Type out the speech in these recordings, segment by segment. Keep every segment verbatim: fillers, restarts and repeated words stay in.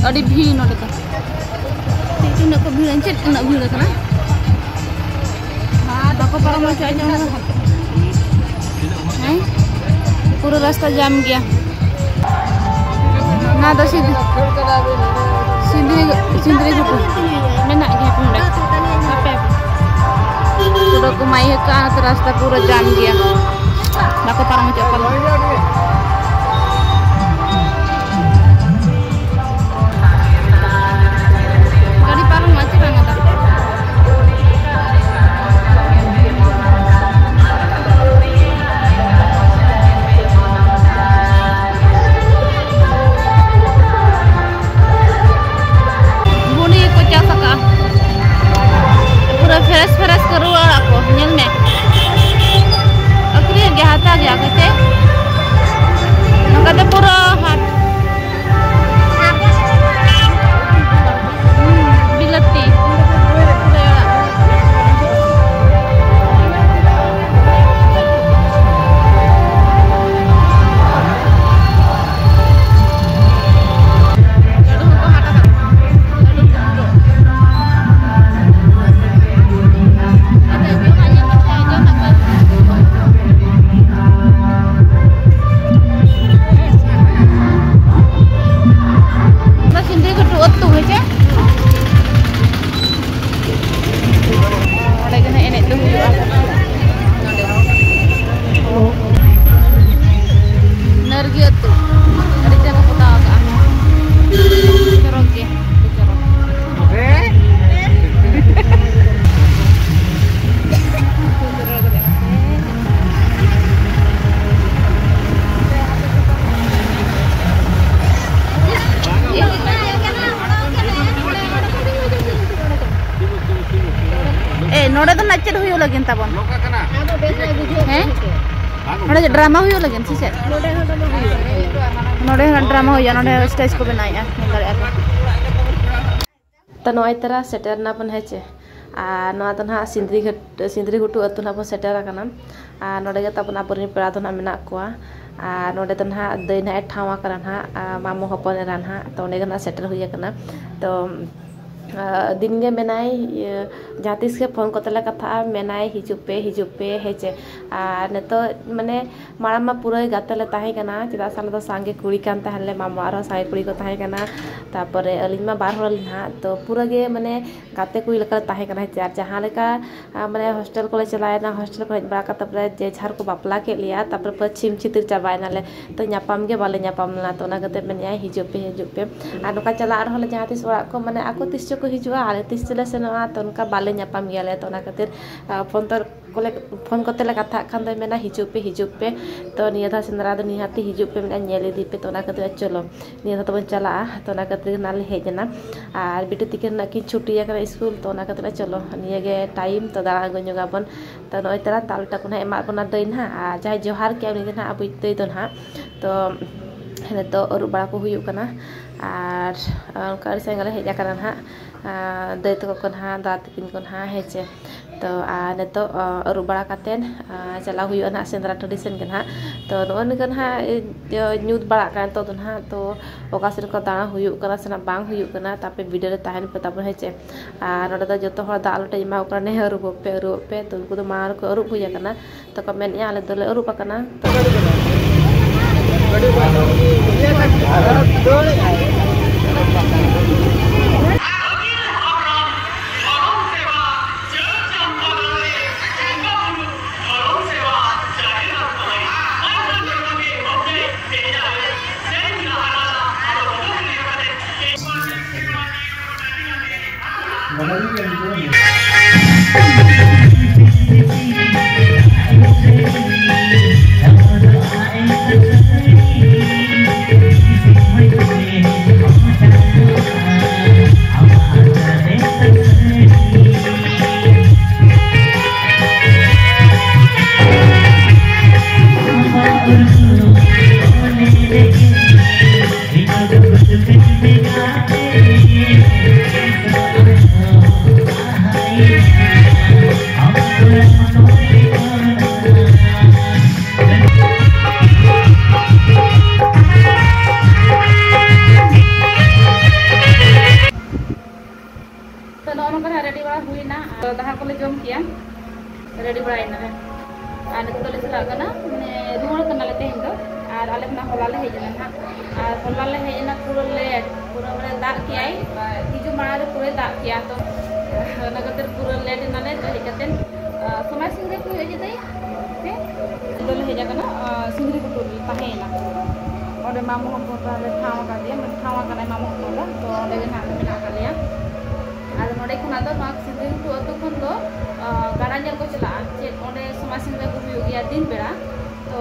ᱟᱹᱰᱤ ᱵᱷᱤᱲ ᱱᱚᱰᱮ ᱫᱚ᱾ ᱛᱤᱱᱟᱹᱜ ᱠᱚ ᱵᱷᱤᱲ, ᱪᱮᱫ ᱛᱤᱱᱟᱹᱜ ᱵᱷᱤᱲ ᱠᱟᱱᱟ? ᱵᱟᱠᱚ ᱯᱟᱨᱚᱢ ᱦᱚᱪᱚᱣᱟᱜ ᱠᱟᱱᱟ᱾ ᱦᱮᱸ? ᱯᱩᱨᱟᱹ ᱨᱟᱥᱛᱟ ᱡᱟᱢ ᱜᱮᱭᱟ᱾ ᱚᱱᱟ ᱫᱚ ᱥᱤᱫ-, ᱥᱤᱸᱫᱽᱨᱤ, ᱥᱤᱸᱫᱽᱨᱤ ᱜᱷᱩᱴᱩ ᱢᱮᱱᱟᱜ ᱜᱮᱭᱟ ᱱᱚᱰᱮ᱾ ᱦᱟᱯᱮ, ᱯᱩᱨᱟᱹ ᱠᱚ ᱢᱟᱭᱤᱠ ᱠᱟᱜᱼᱟ, ᱚᱱᱟᱛᱮ ᱨᱟᱥᱛᱟ ᱯᱩᱨᱟᱹ ᱡᱟᱢ ᱜᱮᱭᱟ, ᱵᱟᱠᱚ ᱯᱟᱨᱚᱢ ᱦᱚᱪᱚᱜ ᱠᱟᱱᱟ᱾ ᱜᱟᱹᱰᱤ ᱯᱟᱨᱚᱢᱚᱜᱼᱟ ᱪᱮ ᱵᱟᱝ ᱟᱫᱚ? ᱵᱩᱱᱤ ᱠᱚ ᱪᱟᱥ ᱟᱠᱟᱜᱼᱟ᱾ ᱯᱩᱨᱟᱹ fresh fresh ᱠᱚ ᱨᱩᱣᱟᱹᱲᱟ ᱠᱚ᱾ ᱧᱮᱞ ᱢᱮ᱾ ᱟᱹᱠᱷᱨᱤᱧ ᱜᱮ, ᱦᱟᱛᱟᱣ ᱜᱮᱭᱟ ᱠᱚ ᱥᱮ? ᱱᱚᱝᱠᱟ ᱛᱮ ᱯᱩᱨᱟᱹ ᱦᱟᱴ᱾ ᱵᱤᱞᱟᱹᱛᱤ᱾ ᱚᱱᱟ ᱥᱤᱸᱫᱽᱨᱤ ᱜᱷᱩᱴᱩ ᱟᱹᱛᱩ ᱦᱮᱸ ᱪᱮ? ᱚᱸᱰᱮ ᱜᱮ ᱱᱟᱜ ᱮᱱᱮᱡ ᱫᱚ ᱦᱩᱭᱩᱜᱼᱟ᱾ ᱱᱚᱰᱮ᱾ ᱱᱟᱹᱨᱜᱤ ᱟᱹᱛᱩ᱾ ᱟᱹᱰᱤ ᱪᱮᱦᱨᱟ ᱠᱚ ᱯᱚᱛᱟᱣ ᱟᱠᱟᱫᱼᱟ᱾ ᱪᱚᱨᱚᱠ ᱜᱮ᱾ ᱟᱹᱰᱤ ᱪᱚᱨᱚᱠ᱾ ᱮ, ᱱᱚᱰᱮ ᱫᱚ ᱱᱟᱜ ᱪᱮᱫ ᱦᱩᱭᱩᱜ ᱞᱟᱹᱜᱤᱫ ᱛᱟᱵᱚᱱ? ᱦᱮᱸ? ᱱᱚᱰᱮ ᱪᱮᱫ drama ᱦᱩᱭᱩᱜ ᱞᱟᱹᱜᱤᱫ ᱥᱮ ᱪᱮᱫ? ᱱᱚᱰᱮ ᱦᱚᱸ drama ᱦᱩᱭᱩᱜᱼᱟ, ᱱᱚᱰᱮ stage ᱠᱚ ᱵᱮᱱᱟᱣᱮᱫᱼᱟ, ᱧᱮᱞ ᱫᱟᱲᱮᱭᱟᱜᱼᱟ ᱯᱮ᱾ ᱛᱚ, ᱱᱚᱜᱼᱚᱭ ᱛᱟᱨᱟ ᱥᱮᱴᱮᱨ ᱱᱟᱵᱚᱱ, ᱦᱮᱸ ᱪᱮ? ᱟᱨ ᱱᱚᱣᱟ ᱫᱚ ᱱᱟᱦᱟᱜ ᱥᱤᱸᱫᱽᱨᱤ ᱜᱷᱟᱴ, ᱥᱤᱸᱫᱽᱨᱤ ᱜᱷᱩᱴᱩ ᱟᱹᱛᱩ ᱱᱟᱦᱟᱜ ᱵᱚᱱ ᱥᱮᱴᱮᱨ ᱟᱠᱟᱱᱟ᱾ ᱟᱨ ᱱᱚᱰᱮ ᱜᱮ ᱛᱟᱵᱚᱱ ᱟᱵᱚᱨᱮᱱ ᱯᱮᱲᱟ ᱫᱚ ᱱᱟᱦᱟᱜ ᱢᱮᱱᱟᱜ ᱠᱚᱣᱟ᱾ ᱟᱨ ᱱᱚᱰᱮ ᱫᱚ ᱱᱟᱦᱟᱜ ᱫᱟᱹᱭ ᱱᱟᱦᱟᱜ ᱮ ᱴᱷᱟᱶ ᱟᱠᱟᱱᱟ ᱱᱟᱦᱟᱜ, ᱟᱨ ᱢᱟᱢᱚ ᱦᱚᱯᱚᱱ ᱮᱨᱟ ᱱᱟᱦᱟᱜ, ᱛᱚ ᱚᱸᱰᱮ ᱜᱮ ᱱᱟᱦᱟᱜ ᱥᱮᱴᱮᱨ ᱦᱩᱭ ᱟᱠᱟᱱᱟ᱾ ᱛᱚ ᱟᱨ ᱫᱤᱱ ᱜᱮ ᱢᱮᱱᱟᱭ, ᱤᱭᱟᱹ, ᱡᱟᱦᱟᱸ ᱛᱤᱥ ᱜᱮ ᱯᱷᱳᱱ ᱠᱚᱛᱮ ᱞᱮ ᱠᱟᱛᱷᱟᱜᱼᱟ, ᱢᱮᱱᱟᱭ, "ᱦᱤᱡᱩᱜ ᱯᱮ, ᱦᱤᱡᱩᱜ ᱯᱮ", ᱦᱮᱸ ᱪᱮ᱾ ᱟᱨ ᱱᱤᱛᱚᱜ ᱢᱟᱱᱮ ᱢᱟᱲᱟᱝ ᱢᱟ ᱯᱩᱨᱟᱹ ᱜᱟᱛᱮ ᱞᱮ ᱛᱟᱦᱮᱸ ᱠᱟᱱᱟ, ᱪᱮᱫᱟᱜ ᱥᱮ ᱟᱞᱮ ᱫᱚ ᱥᱟᱸᱜᱮ ᱠᱩᱲᱤ ᱠᱟᱱ ᱛᱟᱦᱮᱸ ᱞᱮ, ᱢᱟᱢᱚ ᱟᱨᱦᱚᱸ ᱥᱟᱸᱜᱮ ᱠᱩᱲᱤ ᱠᱚ ᱛᱟᱦᱮᱸ ᱠᱟᱱᱟ, ᱛᱟᱨᱯᱚᱨᱮ ᱟᱹᱞᱤᱧ ᱢᱟ ᱵᱟᱨ ᱦᱚᱲ ᱟᱹᱞᱤᱧ ᱱᱟᱦᱟᱜ, ᱛᱚ ᱯᱩᱨᱟᱹ ᱜᱮ ᱢᱟᱱᱮ ᱜᱟᱛᱮ ᱠᱩᱲᱤ ᱞᱮᱠᱟ ᱞᱮ ᱛᱟᱦᱮᱸ ᱠᱟᱱᱟ, ᱦᱮᱸ ᱪᱮ᱾ ᱟᱨ ᱡᱟᱦᱟᱸ ᱞᱮᱠᱟ ᱟᱨ ᱢᱟᱱᱮ ᱦᱳᱥᱴᱮᱞ ᱠᱚᱞᱮ ᱪᱟᱞᱟᱣᱮᱱᱟ, ᱦᱳᱥᱴᱮᱞ ᱠᱚ ᱦᱮᱡ ᱵᱟᱲᱟ ᱠᱟᱛᱮ ᱯᱚᱨᱮ ᱡᱮ ᱡᱷᱟᱨ ᱠᱚ ᱵᱟᱯᱞᱟ ᱠᱮᱫ ᱞᱮᱭᱟ, ᱛᱟᱨᱯᱚᱨᱮ ᱯᱩᱨᱟᱹ ᱪᱷᱤᱢ ᱪᱷᱤᱛᱤᱨ ᱪᱟᱵᱟᱭᱮᱱᱟᱞᱮ᱾ ᱛᱚ ᱧᱟᱯᱟᱢ ᱜᱮ ᱵᱟᱞᱮ ᱧᱟᱯᱟᱢ ᱞᱮᱱᱟ᱾ ᱛᱚ ᱚᱱᱟ ᱠᱷᱟᱹᱛᱤᱨ ᱢᱮᱱᱮᱫᱼᱟᱭ, "ᱦᱤᱡᱩᱜ ᱯᱮ, ᱦᱤᱡᱩᱜ ᱯᱮ", ᱟᱨ ᱱᱚᱝᱠᱟ ᱪᱟᱞᱟᱜ ᱨᱮᱦᱚᱸ ᱞᱮ ᱡᱟᱦᱟᱸ ᱛᱤᱥ ᱚᱲᱟᱜ ᱠᱚ, ᱢᱟᱱᱮ ᱟᱠᱚ ᱛᱤᱥ ᱪᱚᱠᱚ ᱦᱤᱡᱩᱜᱼᱟ, ᱟᱞᱮ ᱛᱤᱥ ᱪᱚᱞᱮ ᱥᱮᱱᱚᱜᱼᱟ, ᱛᱚ ᱚᱱᱠᱟ ᱵᱟᱞᱮ ᱧᱟᱯᱟᱢ ᱜᱮᱭᱟᱞᱮ᱾ ᱛᱚ ᱚᱱᱟ ᱠᱷᱟᱹᱛᱤᱨ ᱟᱨ ᱯᱷᱳᱱ ᱛᱚ ᱠᱚᱞᱮ, ᱯᱷᱳᱱ ᱠᱚᱛᱮ ᱞᱮ ᱠᱟᱛᱷᱟᱜ ᱠᱷᱟᱱ ᱫᱚᱭ ᱢᱮᱱᱟ, "ᱦᱤᱡᱩᱜ ᱯᱮ, ᱦᱤᱡᱩᱜ ᱯᱮ, ᱛᱚ ᱱᱤᱭᱟᱹ ᱫᱷᱟᱣ ᱥᱮᱸᱫᱽᱨᱟ ᱫᱚ ᱱᱤᱦᱟᱹᱛᱤ ᱦᱤᱡᱩᱜ ᱯᱮ", ᱢᱮᱱᱟ, "ᱧᱮᱞ ᱤᱫᱤ ᱯᱮ", ᱛᱚ ᱚᱱᱟ ᱠᱷᱟᱹᱛᱤᱨ ᱪᱚᱞᱚ ᱱᱤᱭᱟᱹ ᱫᱷᱟᱣ ᱛᱟᱵᱚᱱ ᱪᱟᱞᱟᱜᱼᱟ᱾ ᱛᱚ ᱚᱱᱟ ᱠᱷᱟᱹᱛᱤᱨ ᱜᱮ ᱱᱟᱜ ᱞᱮ ᱦᱮᱡ ᱮᱱᱟ᱾ ᱟᱨ ᱵᱤᱴᱤ ᱛᱤᱠᱤᱱ ᱱᱟᱜ ᱠᱤᱱ ᱪᱷᱩᱴᱤ ᱟᱠᱟᱱᱟ ᱥᱠᱩᱞ, ᱛᱚ ᱚᱱᱟ ᱠᱷᱟᱹᱛᱤᱨ ᱪᱚᱞᱚ ᱱᱤᱭᱟᱹ ᱜᱮ ᱴᱟᱭᱤᱢ, ᱛᱚ ᱫᱟᱬᱟ ᱟᱹᱜᱩ ᱧᱚᱜ ᱟᱵᱚᱱ᱾ ᱛᱚ ᱱᱚᱜᱼᱚᱭ ᱛᱟᱨᱟ ᱛᱟᱞ ᱴᱟᱠᱚ ᱱᱟᱜ ᱮᱢᱟᱜ ᱵᱚᱱᱟ ᱫᱟᱹᱭ ᱱᱟᱜ, ᱟᱨ ᱡᱟᱦᱟᱸᱭ ᱡᱚᱦᱟᱨ ᱠᱮᱜᱼᱟ ᱩᱱᱤ ᱫᱚ ᱱᱟᱜ ᱟᱵᱚᱭᱤᱡ ᱫᱟᱹᱭ ᱫᱚ ᱱᱟᱜ᱾ ᱛᱚ ᱱᱤᱛᱚᱜ ᱟᱹᱨᱩᱵ ᱵᱟᱲᱟ ᱠᱚ ᱦᱩᱭᱩᱜ ᱠᱟᱱᱟ, ᱟᱨ ᱚᱱᱠᱟ ᱟᱹᱰᱤ ᱥᱟᱸᱜᱮ ᱞᱮ ᱦᱮᱡ ᱟᱠᱟᱱᱟ ᱱᱟᱜ, ᱟᱨ ᱫᱟᱹᱭ ᱛᱟᱠᱚ ᱠᱚ ᱱᱟᱜ, ᱫᱟᱫᱟ ᱛᱟᱹᱠᱤᱱ ᱠᱚ ᱱᱟᱜ, ᱦᱮᱸ ᱪᱮ᱾ ᱛᱚ ᱟᱨ ᱱᱤᱛᱚᱜ ᱟᱹᱨᱩᱵ ᱵᱟᱲᱟ ᱠᱟᱛᱮᱫ ᱪᱟᱞᱟᱣ ᱦᱩᱭᱩᱜᱼᱟ ᱱᱟᱜ ᱥᱮᱸᱫᱽᱨᱟ ᱴᱟᱺᱰᱤ ᱥᱮᱱ ᱜᱮ ᱱᱟᱜ᱾ ᱛᱚ ᱱᱚᱜᱼᱚᱭ ᱱᱤᱝᱠᱟᱹ ᱱᱟᱜ ᱧᱩᱛ ᱵᱟᱲᱟᱜ ᱠᱟᱱᱟ ᱱᱤᱛᱚᱜ ᱫᱚ ᱱᱟᱜ, ᱛᱚ ᱚᱠᱟ ᱥᱮᱫ ᱠᱚ ᱫᱟᱬᱟ ᱦᱩᱭᱩᱜ ᱠᱟᱱᱟ ᱥᱮ ᱱᱟᱜ ᱵᱟᱝ ᱦᱩᱭᱩᱜ ᱠᱟᱱᱟ, ᱛᱟᱯᱮ ᱵᱷᱤᱰᱤᱭᱳ ᱨᱮ ᱛᱟᱦᱮᱱ ᱯᱮ ᱛᱟᱵᱚᱱ, ᱦᱮᱸ ᱪᱮ᱾ ᱟᱨ ᱱᱚᱰᱮ ᱫᱚ ᱡᱚᱛᱚ ᱦᱚᱲ ᱫᱟᱜ ᱞᱚᱴᱟᱧ ᱮᱢᱟ ᱠᱚ ᱠᱟᱱᱟ, ᱱᱮ ᱟᱹᱨᱩᱵᱚᱜ ᱯᱮ, ᱟᱹᱨᱩᱵᱚᱜ ᱯᱮ᱾ ᱛᱚ ᱩᱱᱠᱩ ᱫᱚ ᱢᱟᱲᱟᱝ ᱨᱮᱠᱚ ᱟᱹᱨᱩᱵ ᱦᱩᱭ ᱟᱠᱟᱱᱟ, ᱛᱚᱠᱚ ᱢᱮᱱᱮᱫᱼᱟ, "ᱟᱞᱮ ᱫᱚᱞᱮ ᱟᱹᱨᱩᱵ ᱟᱠᱟᱱᱟ᱾" ᱫᱟᱠᱟ ᱠᱚᱞᱮ ᱡᱚᱢ ᱠᱮᱜᱼᱟ, ᱨᱮᱰᱤ ᱵᱟᱲᱟᱭᱮᱱᱟᱞᱮ᱾ ᱟᱨ ᱱᱤᱛᱚᱜ ᱫᱚᱞᱮ ᱪᱟᱞᱟᱜ ᱠᱟᱱᱟ, ᱢᱟᱱᱮ, ᱨᱩᱣᱟᱹᱲ ᱠᱟᱱᱟᱞᱮ ᱛᱮᱦᱮᱧ ᱫᱚ᱾ ᱟᱨ ᱟᱞᱮ ᱠᱷᱚᱱᱟᱜ ᱦᱚᱞᱟ ᱞᱮ ᱦᱮᱡ ᱮᱱᱟ ᱱᱟᱦᱟᱜ᱾ ᱟᱨ ᱦᱚᱞᱟ ᱞᱮ ᱦᱮᱡ ᱮᱱᱟ ᱯᱩᱨᱟᱹ ᱞᱮᱴ, ᱯᱩᱨᱟᱹ ᱢᱟᱱᱮ ᱫᱟᱜ ᱠᱮᱜᱼᱟᱭ, ᱦᱤᱡᱩᱜ ᱢᱟᱲᱟᱝ ᱨᱮ ᱯᱩᱨᱟᱹᱭ ᱫᱟᱜ ᱠᱮᱜᱼᱟ᱾ ᱛᱚ ᱚᱱᱟ ᱠᱷᱟᱹᱛᱤᱨ ᱯᱩᱨᱟᱹ ᱞᱮᱴ ᱮᱱᱟᱞᱮ᱾ ᱛᱚ ᱦᱮᱡ ᱠᱟᱛᱮ, ᱟᱨ ᱥᱚᱢᱟᱡᱽ ᱥᱤᱝ ᱨᱮ ᱠᱚ ᱦᱮᱡ ᱮᱱᱟ᱾ ᱦᱮᱸ, ᱫᱚᱞᱮ ᱦᱮᱡ ᱟᱠᱟᱱᱟ, ᱟᱨ ᱥᱤᱸᱫᱽᱨᱤ ᱜᱷᱩᱴᱩ ᱨᱮᱞᱮ ᱛᱟᱦᱮᱸᱭᱮᱱᱟ᱾ ᱚᱸᱰᱮ ᱢᱟᱢᱚ ᱦᱚᱯᱚᱱ ᱛᱟᱞᱮ ᱴᱷᱟᱶ ᱟᱠᱟᱫᱮᱭᱟ, ᱢᱟᱱᱮ ᱴᱷᱟᱶ ᱟᱠᱟᱱᱟᱭ ᱢᱟᱢᱚ ᱦᱚᱯᱚᱱ ᱫᱚ, ᱛᱚ ᱚᱸᱰᱮ ᱜᱮ ᱱᱟᱦᱟᱜ ᱢᱮᱱᱟᱜ ᱟᱠᱟᱫ ᱞᱮᱭᱟ᱾ ᱟᱫᱚ ᱱᱚᱸᱰᱮ ᱠᱷᱚᱱᱟᱜ ᱫᱚ ᱱᱚᱣᱟ ᱥᱤᱸᱫᱽᱨᱤ ᱜᱷᱩᱴᱩ ᱟᱹᱛᱩ ᱠᱷᱚᱱ ᱫᱚ, ᱟᱨ, ᱜᱟᱰᱟ ᱧᱮᱞ ᱠᱚ ᱪᱟᱞᱟᱜᱼᱟ, ᱪᱮᱫ ᱚᱸᱰᱮ ᱥᱚᱢᱟᱡᱽ ᱥᱤᱝ ᱨᱮ ᱠᱚ ᱦᱩᱭᱩᱜ ᱜᱮᱭᱟ ᱫᱤᱱ ᱵᱮᱲᱟ᱾ ᱛᱚ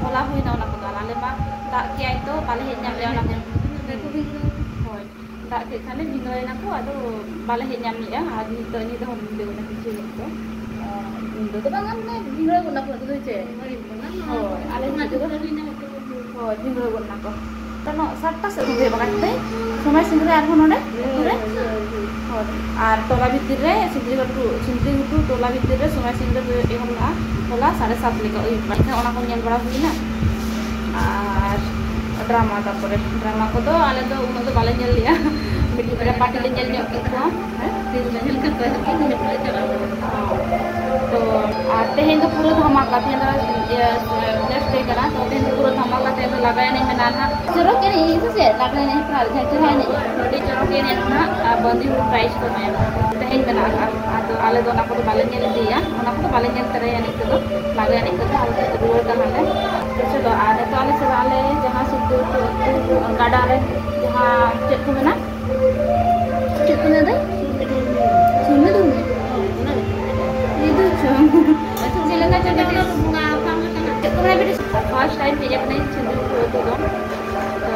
ᱦᱚᱞᱟ ᱦᱩᱭᱱᱟ ᱚᱱᱟ ᱠᱚᱫᱚ, ᱟᱨ ᱟᱞᱮ ᱢᱟ ᱫᱟᱜ ᱠᱮᱜᱼᱟᱭ ᱛᱚ ᱵᱟᱞᱮ ᱦᱮᱡ ᱧᱟᱢ ᱞᱮᱜᱼᱟ ᱚᱱᱟ ᱠᱚ᱾ ᱦᱳᱭ, ᱫᱟᱜ ᱠᱮᱫ ᱠᱷᱟᱱᱮ ᱵᱷᱤᱸᱫᱟᱹᱲ ᱮᱱᱟ ᱠᱚ, ᱟᱫᱚ ᱵᱟᱞᱮ ᱦᱮᱡ ᱧᱟᱢ ᱞᱮᱜᱼᱟ᱾ ᱟᱨ ᱧᱤᱫᱟᱹ, ᱧᱤᱫᱟᱹ ᱦᱚᱸ ᱧᱤᱫᱟᱹ ᱜᱚᱫ ᱮᱱᱟ ᱠᱤᱪᱷᱩ ᱜᱷᱟᱹᱲᱤᱡ ᱫᱚ᱾ ᱧᱤᱫᱟᱹ ᱫᱚ ᱵᱟᱝᱟ, ᱢᱟᱱᱮ ᱵᱷᱤᱸᱫᱟᱹᱲ ᱜᱚᱫ ᱱᱟᱠᱚ ᱟᱫᱚ ᱫᱚ ᱪᱮᱫ? ᱦᱳᱭ, ᱟᱞᱮ ᱚᱱᱟ ᱧᱤᱫᱟᱹ ᱫᱚ ᱦᱩᱭᱱᱟ ᱦᱳᱭ, ᱵᱷᱤᱸᱫᱟᱹᱲ ᱜᱚᱫ ᱱᱟᱠᱚ᱾ ᱛᱚ ᱱᱚᱣᱟ ᱥᱟᱛᱴᱟ ᱥᱮᱫ ᱠᱚ ᱦᱩᱭᱩᱜᱼᱟ ᱵᱟᱠᱷᱟᱡ ᱛᱮ ᱥᱚᱢᱚᱭ ᱥᱤᱸᱫᱽᱨᱟᱹ ᱟᱨᱦᱚᱸ ᱱᱚᱰᱮ ᱟᱹᱛᱩ ᱨᱮ᱾ ᱦᱳᱭ, ᱟᱨ ᱴᱚᱞᱟ ᱵᱷᱤᱛᱤᱨ ᱨᱮ ᱥᱤᱸᱫᱽᱨᱤ ᱜᱷᱩᱴᱩ, ᱥᱤᱸᱫᱽᱨᱤ ᱜᱷᱩᱴᱩ ᱴᱚᱞᱟ ᱵᱷᱤᱛᱤᱨ ᱨᱮ ᱥᱚᱢᱚᱭ ᱥᱤᱸᱫᱽᱨᱟᱹ ᱦᱩᱭᱩᱜ ᱮᱦᱚᱵ ᱞᱮᱱᱟ ᱦᱚᱞᱟ ᱥᱟᱲᱮ ᱥᱟᱛ ᱞᱮᱠᱟ ᱟᱹᱭᱩᱵ ᱵᱮᱲᱟ᱾ ᱮᱱᱠᱷᱟᱱ ᱚᱱᱟ ᱠᱚ ᱧᱮᱞ ᱵᱟᱲᱟ ᱦᱩᱭᱱᱟ᱾ ᱟᱨ ᱰᱨᱟᱢᱟ, ᱛᱟᱨᱯᱚᱨᱮ ᱰᱨᱟᱢᱟ ᱠᱚᱫᱚ ᱟᱞᱮ ᱫᱚ ᱩᱱᱟᱹᱜ ᱫᱚ ᱵᱟᱞᱮ ᱧᱮᱞ ᱞᱮᱜᱼᱟ᱾ ᱢᱤᱫᱴᱤᱡ ᱵᱟᱨᱭᱟ ᱯᱟᱨᱴᱤ ᱞᱮ ᱧᱮᱞ ᱧᱚᱜ ᱠᱮᱫ ᱠᱚᱣᱟ᱾ ᱦᱮᱸ? ᱛᱤᱱ ᱡᱟᱭᱜᱟ ᱞᱮᱠᱟ ᱛᱟᱦᱮᱸ ᱠᱟᱱᱟ, ᱢᱤᱫ ᱵᱟᱨᱭᱟ ᱪᱟᱞᱟᱣ ᱠᱟᱱᱟ᱾ ᱛᱚ, ᱟᱨ ᱛᱮᱦᱮᱧ ᱫᱚ ᱯᱩᱨᱟᱹ ᱫᱷᱟᱢᱟᱠᱟ, ᱛᱮᱦᱮᱧ ᱫᱚ, ᱤᱭᱟᱹ, next day ᱠᱟᱱᱟ, ᱛᱚ ᱛᱮᱦᱮᱧ ᱫᱚ ᱯᱩᱨᱟᱹ ᱫᱷᱟᱢᱟᱠᱟ, ᱛᱮᱦᱮᱧ ᱫᱚ ᱞᱟᱜᱽᱲᱮ ᱮᱱᱮᱡ ᱢᱮᱱᱟᱜᱼᱟ ᱱᱟᱦᱟᱜ᱾ ᱪᱚᱨᱚᱠ ᱮᱱᱮᱡ ᱥᱮ ᱪᱮᱫ? ᱞᱟᱜᱽᱲᱮ ᱮᱱᱮᱡ ᱦᱮᱯᱨᱟᱣ ᱨᱮ ᱡᱟᱦᱟᱸ ᱪᱮᱦᱨᱟ ᱮᱱᱮᱡ, ᱟᱹᱰᱤ ᱪᱚᱨᱚᱠ ᱮᱱᱮᱡ ᱱᱟᱦᱟᱜ, ᱟᱨ ᱵᱟᱸᱫᱤ ᱦᱩᱲᱩ prize ᱠᱚ ᱮᱢᱟᱭᱟ᱾ ᱛᱮᱦᱮᱧ ᱢᱮᱱᱟᱜ ᱟᱠᱟᱫᱼᱟ, ᱟᱫᱚ ᱟᱞᱮ ᱫᱚ ᱚᱱᱟ ᱠᱚᱫᱚ ᱵᱟᱞᱮ ᱧᱮᱞ ᱤᱫᱤᱭᱟ, ᱚᱱᱟ ᱠᱚᱫᱚ ᱵᱟᱞᱮ ᱧᱮᱞ ᱛᱚᱨᱟᱭᱟ ᱮᱱᱮᱡ ᱠᱚᱫᱚ, ᱞᱟᱜᱽᱲᱮ ᱮᱱᱮᱡ ᱠᱚᱫᱚ ᱟᱞᱮ ᱫᱚ ᱨᱩᱣᱟᱹᱲ ᱠᱟᱱᱟᱞᱮ᱾ ᱛᱚ ᱪᱚᱞᱚ, ᱟᱨ ᱱᱤᱛᱚᱜ ᱟᱞᱮ ᱪᱟᱞᱟᱜ ᱟᱞᱮ ᱡᱟᱦᱟᱸ ᱥᱩᱨ ᱥᱩᱨ ᱜᱟᱰᱟ ᱨᱮ ᱡᱟᱦᱟᱸ ᱪᱮᱫ ᱠᱚ ᱢᱮᱱᱟ? ᱪᱮᱫ ᱠᱚ ᱢᱮᱱᱟ? ᱥᱩᱨᱢᱤ ᱫᱩᱨᱢᱤ? ᱤᱫᱩ ᱪᱚᱝ᱾ ᱪᱮᱫ ᱞᱮᱠᱟ ᱪᱚᱝ ᱠᱟᱹᱴᱤᱡ᱾ ᱪᱮᱫ ᱠᱚ ᱢᱮᱱᱟ ᱠᱟᱹᱴᱤᱡ? First time ᱦᱮᱡ ᱟᱠᱟᱱᱟᱹᱧ ᱥᱤᱸᱫᱩᱨ ᱟᱹᱛᱩ ᱫᱚ᱾ ᱛᱚ,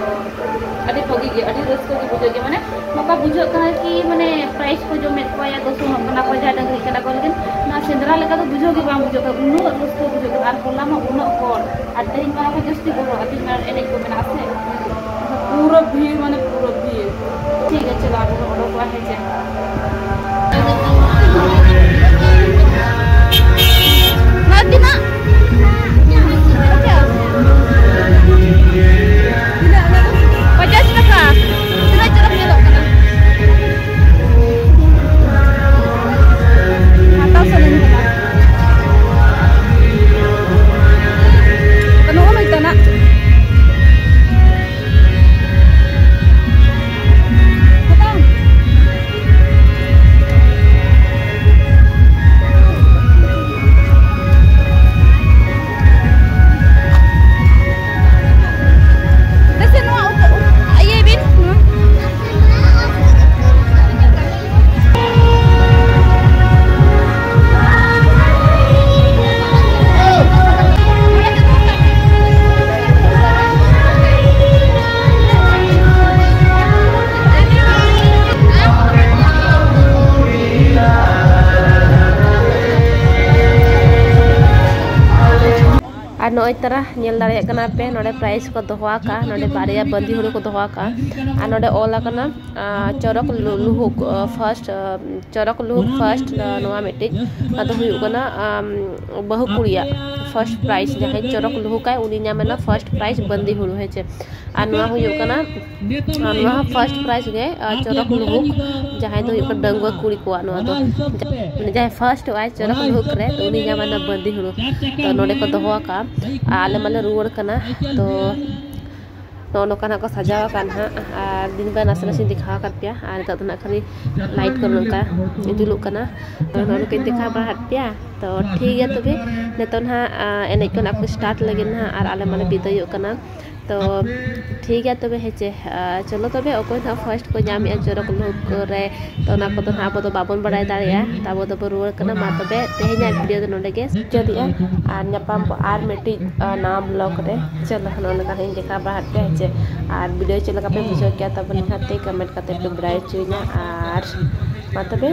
ᱟᱹᱰᱤ ᱵᱷᱟᱹᱜᱤ ᱜᱮ, ᱟᱹᱰᱤ ᱨᱟᱹᱥᱠᱟᱹ ᱜᱮ ᱵᱩᱡᱷᱟᱹᱜ ᱜᱮᱭᱟ᱾ ᱢᱟᱱᱮ, ᱱᱚᱝᱠᱟ ᱵᱩᱡᱷᱟᱹᱜ ᱠᱟᱱᱟ ᱠᱤ, ᱢᱟᱱᱮ, prize ᱠᱚ ᱡᱚᱢᱮᱫ ᱠᱚᱣᱟ ᱭᱟ ᱠᱚ, ᱥᱩᱱᱚᱜ ᱠᱟᱱᱟ ᱠᱚ, ᱡᱟᱦᱟᱸ ᱰᱟᱹᱝᱨᱤ ᱠᱟᱰᱟ ᱠᱚ, ᱞᱮᱠᱤᱱ ᱱᱚᱣᱟ ᱥᱮᱸᱫᱽᱨᱟ ᱞᱮᱠᱟ ᱫᱚ ᱵᱩᱡᱷᱟᱹᱣ ᱜᱮ ᱵᱟᱝ ᱵᱩᱡᱷᱟᱹᱜ ᱠᱟᱱᱟ᱾ ᱩᱱᱟᱹᱜ ᱨᱟᱹᱥᱠᱟᱹ ᱵᱩᱡᱷᱟᱹᱜ ᱠᱟᱱᱟ᱾ ᱟᱨ ᱦᱚᱞᱟ ᱢᱟ ᱩᱱᱟᱹᱜ ᱦᱚᱲ, ᱟᱨ ᱛᱮᱦᱮᱧ ᱢᱟ ᱟᱨᱦᱚᱸ ᱡᱟᱹᱥᱛᱤ ᱠᱚ ᱦᱚᱲᱚᱜᱼᱟ, ᱛᱮᱦᱮᱧ ᱢᱟ ᱮᱱᱮᱡ ᱠᱚ ᱢᱮᱱᱟᱜᱼᱟ ᱥᱮ᱾ ᱯᱩᱨᱟᱹ ᱵᱷᱤᱲ, ᱢᱟᱱᱮ ᱯᱩᱨᱟᱹ ᱵᱷᱤᱲ᱾ ᱴᱷᱤᱠ ᱟᱪᱷᱮ, ᱟᱵᱚ ᱵᱚᱱ ᱚᱰᱚᱠᱚᱜᱼᱟ, ᱦᱮᱸ ᱪᱮ? ᱱᱚᱣᱟ ᱛᱤᱱᱟᱹᱜ? ᱯᱚᱪᱟᱥ ᱴᱟᱠᱟ᱾ ᱛᱤᱱᱟᱹᱜ ᱪᱚᱨᱚᱠ ᱧᱮᱞᱚᱜ ᱠᱟᱱᱟ᱾ ᱛᱟᱨᱟ ᱧᱮᱞ ᱫᱟᱲᱮᱭᱟᱜ ᱠᱟᱱᱟ ᱯᱮ, ᱱᱚᱰᱮ prize ᱠᱚ ᱫᱚᱦᱚ ᱟᱠᱟᱫᱼᱟ, ᱱᱚᱰᱮ ᱵᱟᱨᱭᱟ ᱵᱟᱸᱫᱤ ᱦᱩᱲᱩ ᱠᱚ ᱫᱚᱦᱚ ᱟᱠᱟᱫᱼᱟ᱾ ᱟᱨ ᱱᱚᱰᱮ ᱚᱞ ᱟᱠᱟᱱᱟ, ᱟᱸ, ᱪᱚᱨᱚᱠ ᱞᱩ-, ᱞᱩᱦᱩᱠ, ᱟᱸ, first, ᱟᱸ, ᱪᱚᱨᱚᱠ ᱞᱩᱦᱩᱠ first, ᱟᱸ, ᱱᱚᱣᱟ ᱢᱤᱫᱴᱤᱡ, ᱟᱫᱚ ᱦᱩᱭᱩᱜ ᱠᱟᱱᱟ, ᱟᱢ, ᱵᱟᱹᱦᱩ ᱠᱩᱲᱤᱭᱟᱜ first prize, ᱡᱟᱦᱟᱸᱭ ᱪᱚᱨᱚᱠ ᱞᱩᱦᱩᱠᱟᱭ, ᱩᱱᱤ ᱧᱟᱢᱮᱱᱟ first prize ᱵᱟᱸᱫᱤ ᱦᱩᱲᱩ, ᱦᱮᱸ ᱪᱮ᱾ ᱟᱨ ᱱᱚᱣᱟ ᱦᱩᱭᱩᱜ ᱠᱟᱱᱟ, ᱟᱨ ᱱᱚᱣᱟ ᱦᱚᱸ first prize ᱜᱮ, ᱟᱨ ᱪᱚᱨᱚᱠ ᱞᱩᱦᱩᱠ, ᱡᱟᱦᱟᱸᱭ ᱫᱚ ᱦᱩᱭᱩᱜ ᱠᱟᱱᱟ ᱰᱟᱺᱜᱩᱣᱟᱹ ᱠᱩᱲᱤ ᱠᱚᱣᱟᱜ ᱱᱚᱣᱟ ᱫᱚ, ᱢᱟᱱᱮ ᱡᱟᱦᱟᱸᱭ first ᱚᱜᱼᱟᱭ ᱪᱚᱨᱚᱠ ᱞᱩᱦᱩᱠ ᱨᱮ, ᱛᱚ ᱩᱱᱤ ᱧᱟᱢᱮᱱᱟ ᱵᱟᱸᱫᱤ ᱦᱩᱲᱩ᱾ ᱛᱚ ᱱᱚᱰᱮ ᱠᱚ ᱫᱚᱦᱚ ᱟᱠᱟᱫᱼᱟ᱾ ᱟᱨ ᱟᱞᱮ ᱢᱟᱞᱮ ᱨᱩᱣᱟᱹᱲ ᱠᱟᱱᱟ᱾ ᱛᱚ ᱱᱚᱜᱼᱚ ᱱᱚᱝᱠᱟ ᱱᱟᱜ ᱠᱚ ᱥᱟᱡᱟᱣ ᱟᱠᱟᱫ ᱱᱟᱦᱟᱜ, ᱟᱨ ᱫᱤᱱ ᱵᱮᱲᱟ ᱱᱟᱥᱮ ᱱᱟᱥᱮᱧ ᱫᱮᱠᱷᱟᱣ ᱟᱠᱟᱫ ᱯᱮᱭᱟ, ᱟᱨ ᱱᱤᱛᱚᱜ ᱫᱚ ᱱᱟᱜ ᱠᱷᱟᱹᱞᱤ light ᱠᱚ ᱱᱚᱝᱠᱟ ᱡᱩᱞᱩᱜ ᱠᱟᱱᱟ᱾ ᱛᱚ ᱱᱚᱜᱼᱚ ᱱᱚᱝᱠᱟᱧ ᱫᱮᱠᱷᱟᱣ ᱵᱟᱲᱟ ᱟᱫ ᱯᱮᱭᱟ᱾ ᱛᱚ ᱴᱷᱤᱠ ᱜᱮᱭᱟ ᱛᱚᱵᱮ, ᱱᱤᱛᱚᱜ ᱱᱟᱦᱟᱜ, ᱟᱸ, ᱮᱱᱮᱡ ᱠᱚ ᱱᱟᱜ ᱠᱚ start ᱞᱟᱹᱜᱤᱫ ᱱᱟᱦᱟᱜ, ᱟᱨ ᱟᱞᱮ ᱢᱟᱞᱮ ᱵᱤᱫᱟᱹᱭᱚᱜ ᱠᱟᱱᱟ᱾ ᱛᱚ ᱴᱷᱤᱠ ᱜᱮᱭᱟ ᱛᱚᱵᱮ, ᱦᱮᱸ ᱪᱮ, ᱟᱸ, ᱪᱚᱞᱚ ᱛᱚᱵᱮ, ᱚᱠᱚᱭ ᱱᱟᱦᱟᱜ first ᱠᱚ ᱧᱟᱢᱮᱜᱼᱟ ᱪᱚᱨᱚᱠ ᱞᱩᱦᱩᱠ ᱨᱮ, ᱛᱚ ᱚᱱᱟ ᱠᱚᱫᱚ ᱱᱟᱦᱟᱜ ᱟᱵᱚ ᱫᱚ ᱵᱟᱵᱚᱱ ᱵᱟᱲᱟᱭ ᱫᱟᱲᱮᱭᱟᱜᱼᱟ᱾ ᱛᱚ ᱟᱵᱚ ᱫᱚᱵᱚ ᱨᱩᱣᱟᱹᱲ ᱠᱟᱱᱟ᱾ ᱢᱟ ᱛᱚᱵᱮ ᱛᱮᱦᱮᱧᱟᱜ video ᱫᱚ ᱱᱚᱰᱮ ᱜᱮ ᱢᱩᱪᱟᱹᱫᱮᱜᱼᱟ, ᱟᱨ ᱧᱟᱯᱟᱢ ᱵᱚ ᱟᱨ ᱢᱤᱫᱴᱤᱡ, ᱟᱸ, ᱱᱟᱣᱟ vlog ᱨᱮ᱾ ᱪᱚᱞᱚ ᱱᱚᱜᱼᱚ ᱱᱚᱝᱠᱟ ᱱᱟᱦᱟᱜ ᱤᱧ ᱫᱮᱠᱷᱟᱣ ᱵᱟᱲᱟ ᱟᱫ ᱯᱮᱭᱟ, ᱦᱮᱸ ᱪᱮ᱾ ᱟᱨ video ᱪᱮᱫ ᱞᱮᱠᱟ ᱯᱮ ᱵᱩᱡᱷᱟᱹᱣ ᱠᱮᱜᱼᱟ ᱛᱟᱵᱚᱱ ᱱᱤᱦᱟᱹᱛ ᱛᱮ comment ᱠᱟᱛᱮ ᱯᱮ ᱵᱟᱲᱟᱭ ᱦᱚᱪᱚᱧᱟ᱾ ᱟᱨ ᱢᱟ ᱛᱚᱵᱮ